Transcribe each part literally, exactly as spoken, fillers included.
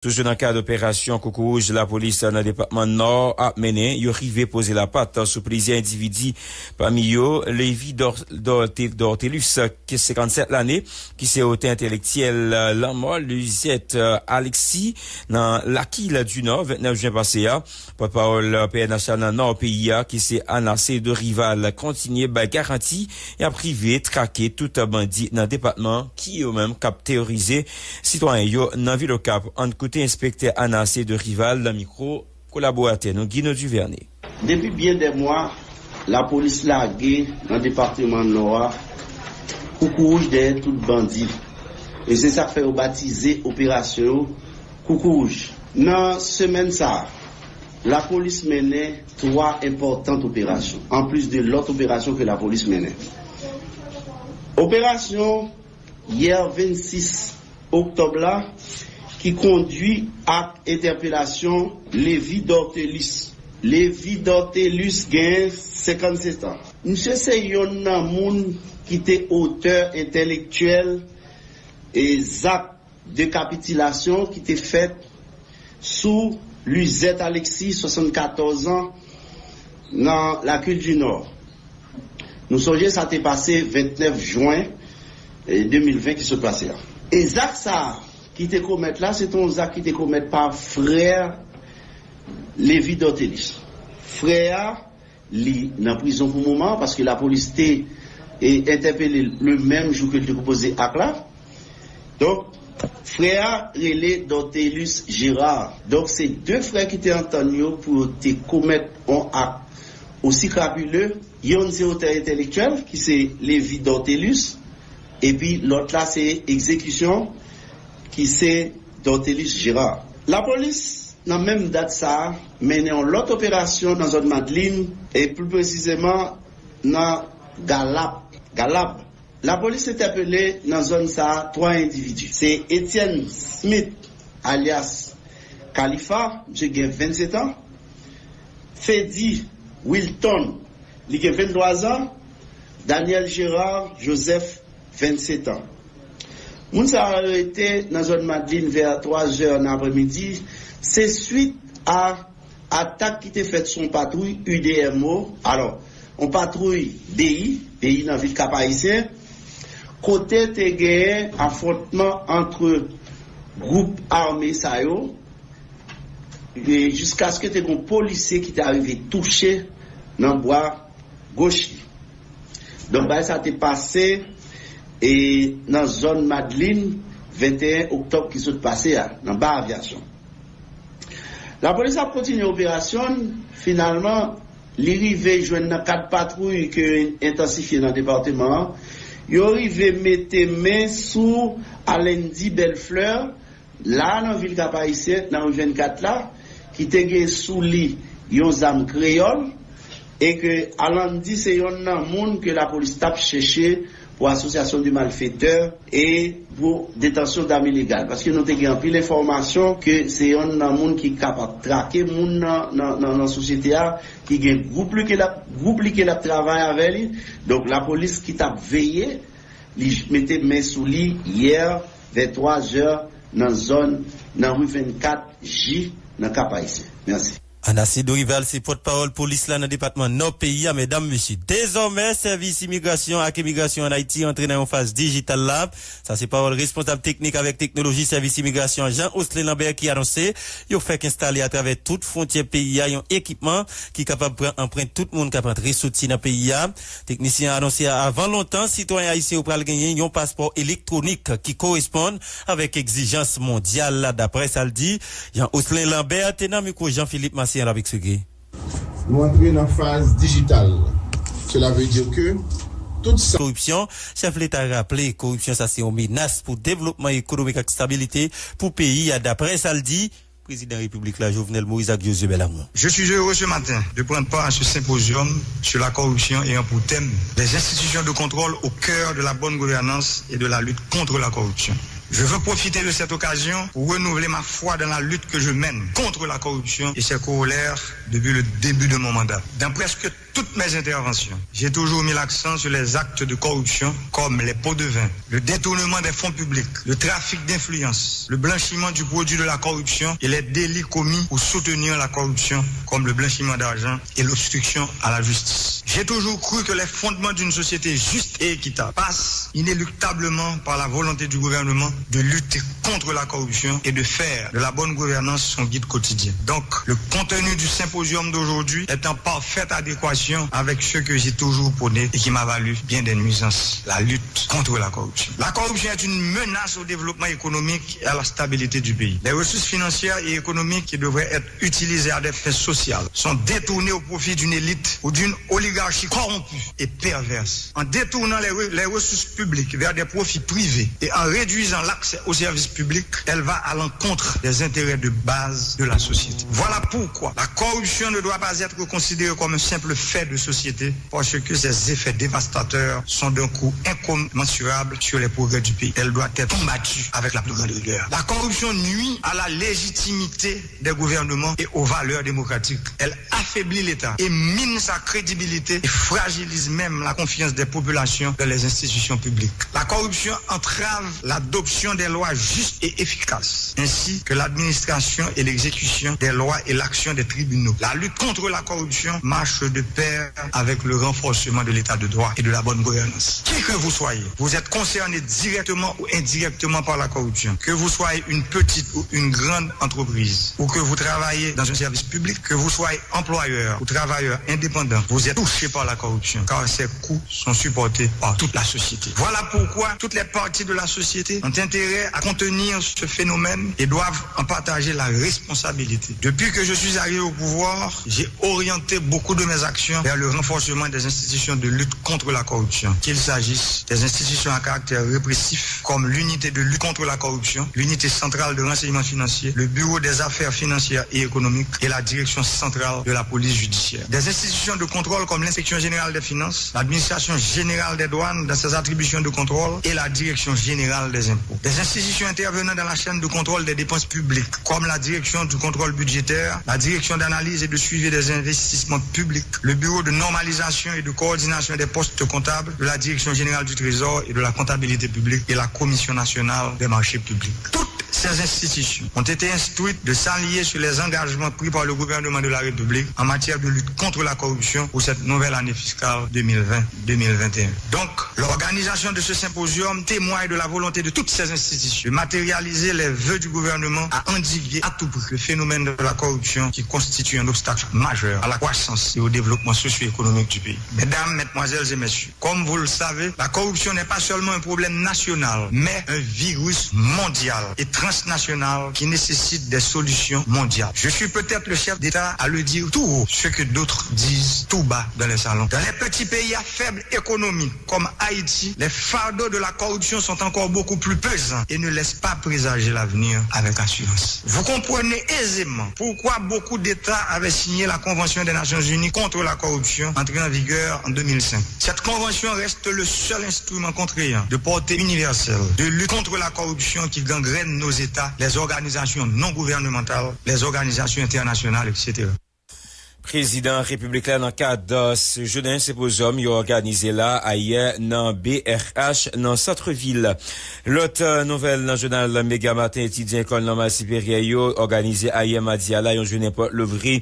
Toujou nan kad operasyon Koukouwouj lapolis nan depatman Nò ap mennen, yo rive poze lapat sou plizyè endividi, pami yo Lévi Dor- Dorte- Dortelus, ki senkannsèt lane, ki se otè entèlektyèl lanmò Lizette Alexis nan Lakil di Nò, vennèf jen pase a. Pòtpawòl P N H la nan Nò peyi a, ki se Anace Dorival, kontinye bay garanti y ap rive trake tout bandi nan depatman ki yo menm k ap teworize sitwayen yo nan vil Okap. Ann koute enspektè Anace Dorival nan mikwo kolaboratè nou Guino Duvernay. Depi byen dè mwa, lapolis lage nan depatman Nò a koukouwouj dèyè tout bandi. E se sa k fè yo batize operasyon yo Koukouwouj. Nan semèn sa a, lapolis mennen twa enpòtant operasyon, anplis de lòt operasyon ke lapolis mennen. Operasyon yè vennsis oktòb la, ki kondui ak entèpelasyon Lévi Dortelus. Lévi Dortelus gen senkannsèt an. Misye se yonn nan moun ki te otè entèlektyèl e zak dekapitilasyon ki te fèt sou Lizette Alexis, swasannkatòz an, nan Lakil di Nò. Nou sonje sa te pase vennèf jen, eh, de mil ven ki sot pase a. E zak sa a ki te komèt la, se te yon zak ki te komèt pa frè Lévi Dortelus. Frè a, li nan prizon pou moman an, paske lapolis te, eh, entèpele l le menm jou ke l te kopoze ak la. Donk, frè a rele Dortelus Gérard. Donk, se de frè ki te antann yo pou yo te komèt yon ak osi krapile. Yonn se otè entèlektyèl, ki se Lévi Dortelus, epi lòt la se egzekisyon, ki se Dortelus Gérard. Lapolis, nan menm dat sa a, mennen yon lòt operasyon nan zòn Madlin, e pli presizeman nan Galap, Galab. Lapolis entèpele nan zòn sa a twa endividi. Se Etienne Smith, alyas Khalifa, misye gen vennsenk an, Fedy Wilton, li gen venntwa zan, Daniel Gérard Joseph, vennsenk an. Moun sa yo arete nan zòn Madlin vè twa zè nan apremidi. Se swit a atak ki te fèt sou yon patwouy U D M O, alò, yon patwouy D I, D I nan vil Kap Ayisyen, kote te genyen afwontman ant gwoup ame sa yo, e jiskaske te gen yon polisye ki te arive touche nan bra goch li. Donk, bagay sa te pase, e, nan zòn Madlin, venteyen oktòb ki sot pase a, nan Ba Avyasyon. Lapolis ap kontinye operasyon l, finalman, li rive jwenn nan kad patwouy ke yo entansifye nan depatman an, yo rive mete men sou Alendy Bellefleur, la nan vil Kap Ayisyen, nan ri vennkat la, ki te gen sou li yon zam kreyòl, e ke Alandy se yonn nan moun ke lapolis t ap chèche pou asosyasyon de malfetè e pou detansyon dam ilegal. Paske nou te gen anpil enfòmasyon ke se yonn nan moun ki kapab trake moun nan, nan, nan, nan sosyete a, ki gen gwoup li ke l ap, gwoup li ke l ap travay avè li. Donk, lapolis ki t ap veye, li j- mete men sou li yè vè twa zè nan zòn, nan ri vennkat J nan Kap Ayisyen. Mèsi. Anace Dorival se pòtpawòl polis la nan depatman Nò peyi a, medam, mesye. Dezòmè, sèvis imigrasyon ak imigrasyon ann Ayiti antre nan yon faz dijital la. Sa se pawòl responsab teknik avèk teknoloji sèvis imigrasyon an, Jean Oslin Lambert, ki anonse yo fèk enstale atravè tout fwontyè peyi a yon ekipman ki kapab pran anprent tout moun k ap antre soti nan peyi a. Teknisyen an anonse avan lontan, sitwayen ayisyen yo pral genyen yon paspò elektwonik ki koresponn avèk egzijans mondyal la, daprè sa l di. Jean Oslin Lambert te nan mikwo Jean Philippe Massé an l ap eksplike. Nou antre nan faz dijital. Cela veut dire que tout sa. Koripsyon, chèf leta raple koripsyon sa se yon menas pou devlopman ekonomik ak stabilite pou peyi a, daprè sa l di. Prezidan repiblik la, Jovenel Moïse ak Josué Belamour. Je suis heureux ce matin de prendre part à ce symposium sur la corruption ayant pour thème les institutions de contrôle au cœur de la bonne gouvernance et de la lutte contre la corruption. Je veux profiter de cette occasion pour renouveler ma foi dans la lutte que je mène contre la corruption et ses corollaires depuis le début de mon mandat. Dans presque toutes mes interventions, j'ai toujours mis l'accent sur les actes de corruption comme les pots de vin, le détournement des fonds publics, le trafic d'influence, le blanchiment du produit de la corruption et les délits commis pour soutenir la corruption comme le blanchiment d'argent et l'obstruction à la justice. J'ai toujours cru que les fondements d'une société juste et équitable passent inéluctablement par la volonté du gouvernement de lutter contre la corruption et de faire de la bonne gouvernance son guide quotidien. Donc, le contenu du symposium d'aujourd'hui est en parfaite adéquation avec ce que j'ai toujours prôné et qui m'a valu bien des nuisances, la lutte contre la corruption. La corruption est une menace au développement économique et à la stabilité du pays. Les ressources financières et économiques qui devraient être utilisées à des fins sociales sont détournées au profit d'une élite ou d'une oligarchie corrompue et perverse. En détournant les, re- les ressources publiques vers des profits privés et en réduisant l'accès aux services publics, elle va à l'encontre des intérêts de base de la société. Voilà pourquoi la corruption ne doit pas être considérée comme un simple fait de société, parce que ses effets dévastateurs sont d'un coût incommensurable sur les progrès du pays. Elle doit être combattue avec la plus grande rigueur. La corruption nuit à la légitimité des gouvernements et aux valeurs démocratiques. Elle affaiblit l'État et mine sa crédibilité et fragilise même la confiance des populations dans les institutions publiques. La corruption entrave l'adoption des lois justes et efficaces, ainsi que l'administration et l'exécution des lois et l'action des tribunaux. La lutte contre la corruption marche de pair avec le renforcement de l'état de droit et de la bonne gouvernance. Qui que vous soyez, vous êtes concerné directement ou indirectement par la corruption. Que vous soyez une petite ou une grande entreprise, ou que vous travaillez dans un service public, que vous soyez employeur ou travailleur indépendant, vous êtes touché par la corruption, car ses coûts sont supportés par toute la société. Voilà pourquoi toutes les parties de la société ont intérêt à contenir ce phénomène et doivent en partager la responsabilité. Depuis que je suis arrivé au pouvoir, j'ai orienté beaucoup de mes actions vers le renforcement des institutions de lutte contre la corruption, qu'il s'agisse des institutions à caractère répressif comme l'unité de lutte contre la corruption, l'unité centrale de renseignement financier, le bureau des affaires financières et économiques et la direction centrale de la police judiciaire. Des institutions de contrôle comme l'inspection générale des finances, l'administration générale des douanes dans ses attributions de contrôle et la direction générale des impôts. Des institutions intervenant dans la chaîne de contrôle des dépenses publiques comme la direction du contrôle budgétaire, la direction d'analyse et de suivi des investissements publics, le bureau de normalisation et de coordination des postes comptables de la direction générale du trésor et de la comptabilité publique et la commission nationale des marchés publics. Toutes ces institutions ont été instruites de s'aligner sur les engagements pris par le gouvernement de la République en matière de lutte contre la corruption pour cette nouvelle année fiscale deux mille vingt deux mille vingt et un. Donc, l'organisation de ce symposium témoigne de la volonté de toutes ces institutions de matérialiser les vœux du gouvernement à endiguer à tout prix le phénomène de la corruption qui constitue un obstacle majeur à la croissance et au développement socio-économique du pays. Mesdames, mesdemoiselles et messieurs, comme vous le savez, la corruption n'est pas seulement un problème national, mais un virus mondial et transnational qui nécessite des solutions mondiales. Je suis peut-être le chef d'État à le dire tout haut, ce que d'autres disent tout bas dans les salons. Dans les petits pays à faible économie, comme Haïti, les fardeaux de la corruption sont encore beaucoup plus pesants et ne laissent pas présager l'avenir avec assurance. Vous comprenez aisément pourquoi beaucoup d'États avaient signé la Convention des Nations Unies contre la corruption, entrée en vigueur en deux mille cinq. Cette convention reste le seul instrument contraignant de portée universelle de lutte contre la corruption qui gangrène nos États, les organisations non gouvernementales, les organisations internationales, et cetera. Prezidan Repiblik la nan kad, euh, se jounen senpozyòm yo òganize la ayè nan B R H nan sant vil. Lòt, euh, nouvèl nan jounal Mega Maten, etidyan ekòl nòmal siperyè yo òganize ayè madi a la yon jounen pòt louvri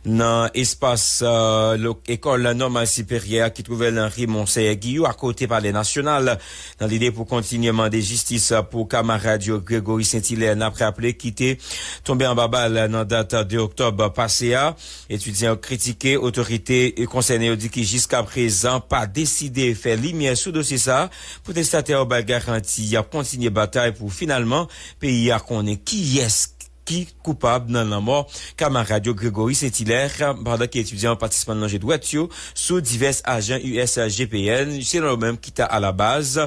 nan espas, euh, lo-, ekòl nòmal siperyè a ki twouve l nan ri Monseyè Giyou akote Palè Nasyonal. Nan lide pou kontinye mande jistis pou kamarad yo Gregory Saint-Hilaire, n ap raple ki te tonbe anba bal nan dat de oktòb pase a. Etidyan yo kritike otorite konsène yo di ki jiskaprezan pa deside fè limyè sou dosye sa a. Pwotestatè yo bay garanti y ap kontinye batay pou finalman peyi a konnen kiyès ki koupab nan lanmò kamarad yo Gregory Saint-Hilaire, pandan ke etidyan yo pa sispann lonje dwèt yo sou divès ajan U S G P N, selon yo menm ki ta alabaz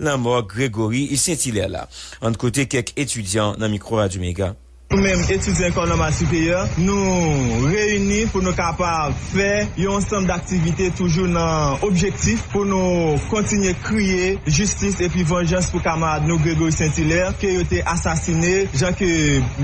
lanmò Gregory Saint-Hilaire la. Ann koute kèk etidyan nan mikwo Radyo Mega. Nou menm, etidyan Lekòl Nòmal Siperyè, nou reyini pou nou kapab fè yon ansanm daktivite toujou nan objektif pou nou kontinye kriye jistis epi vanjans pou kamarad nou Gregory Saint Hilaire ke yo te asasine, jan ke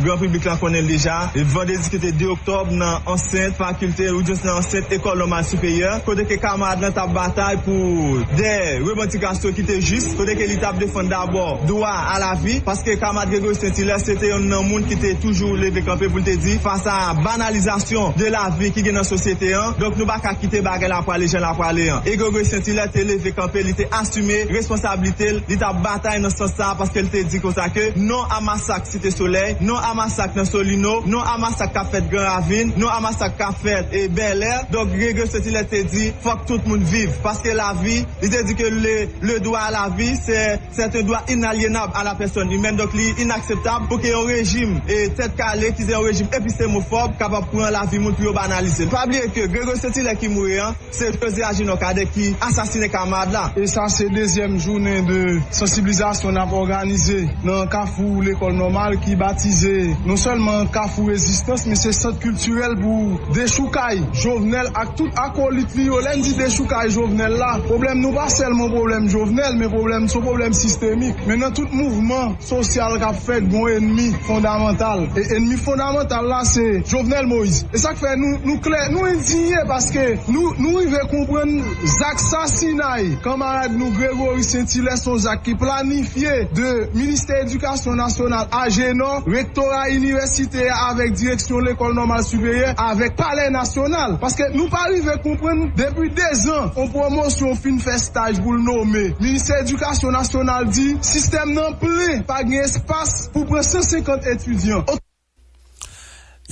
gran piblik la konnen l deja, vandredi ki te de oktòb nan ansent fakilte, oudiyans nan ansent Lekòl Nòmal Siperyè, kote ke kamarad lan t ap batay pou de revandikasyon ki te jis, kote ke li t ap defann dabò dwa a lavi, paske kamarad Gregory Saint Hilaire se te yonn nan moun ki te toujou leve kanpe pou l te di, fas a banalizasyon de lavi ki gen nan sosyete an, donk nou pa ka kite bagay la prale jan l ap prale an. E Gregory Saint Hilaire te leve kanpe, li te asime responsablite l, li t ap batay nan sans sa a, paske l te di konsa ke non a masak Site Solèy, non a masak nan Solino, non a masak k ap fèt Gran Ravin, non a masak k ap fèt e Bèlè. Donk Gregory Saint Hilaire te di, fòk tout moun viv, paske lavi, li te di ke le, le droit à la vie, c'est, c'est un droit inaliénable à la personne humaine. Donk li inakseptab pou ke yon rejim e tèt kale, ki se yon rejim epistemofòb, kapab pran lavi moun pou yo banalize l. Pa bliye ke Gregory Saint Hilaire ki mouri an, se José Agenor Cadet ki asasinen kamarad la. E sa se dezyèm jounen de sansibilizasyon n ap òganize nan Kafou Lekòl Nòmal ki batize non sèlman Kafou Rezistans, men se sant kiltirèl pou dechoukay Jovenel ak tout akolit li yo. Lè n di dechoukay Jovenel la, pwoblèm nou pa sèlman pwoblèm Jovenel, men pwoblèm, se yon pwoblèm sistemik. Men nan tout mouvman sosyal k ap fèt, gon ènmi fondamantal. E ènmi fondamantal la, se Jovenel Moïse. E sa k fè nou, nou klè, nou endiye, paske nou, nou rive konprann zak sasinay kanmarad nou Gregory Saint Hilaire, se yon zak ki planifye de Ministè Edikasyon Nasyonal, Agenor, Rektora Inivèsite a avèk direksyon Lekòl Nòmal Siperyè, avèk Palè Nasyonal. Paske nou pa rive konprann, depi dezan, yon pwomosyon fin fè staj pou l nome. Ministè Edikasyon Nasyonal di, sistèm nan plen, pa gen espas pou pran san senkant etidyan.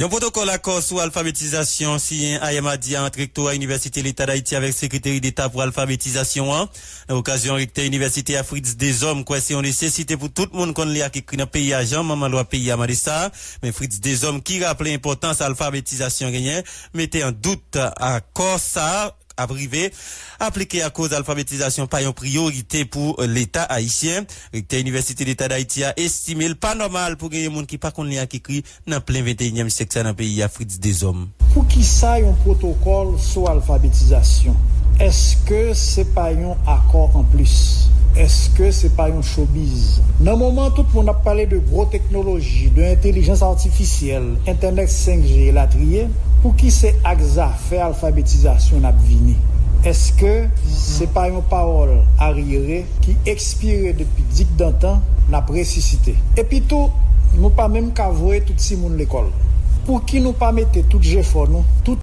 Yon pwotokòl akò sou alfabetizasyon siyen ayè madi a ant Rektora Inivèsite Leta Dayiti avèk Sekreteri Deta pou Alfabetizasyon an. Nan okazyon an, Rektè Inivèsite a, Fritz Deshommes, kwè se yon nesesite pou tout moun konn li ak ekri nan peyi a, jan manman lwa peyi a mande sa. Men Fritz Deshommes, ki raple enpòtans alfabetizasyon genyen, mete an dout akò sa a ap rive aplike akoz alfabetizasyon pa yon priyorite pou Leta ayisyen. Rektè Inivèsite Leta Dayiti a estime l pa nòmal pou genyen moun ki pa konn li ak ekri nan plen venteyinyèm syèk sa nan peyi a, Fritz Deshommes. Poukisa yon pwotokòl sou alfabetizasyon? Èske se pa yon akò anplis? Èske se pa yon chobiz? Nan moman tout moun ap pale de gwo teknoloji, de entèlijans atifisyèl, entènèt senk G elatriye, pouki se ak zafè alfabetizasyon n ap vini? Èske se pa yon pawòl aryere ki ekspire depi dikdantan n ap resisite? Epitou, nou pa menm ka voye tout timoun lekòl. Pouki nou pa mete tout jefò nou, tout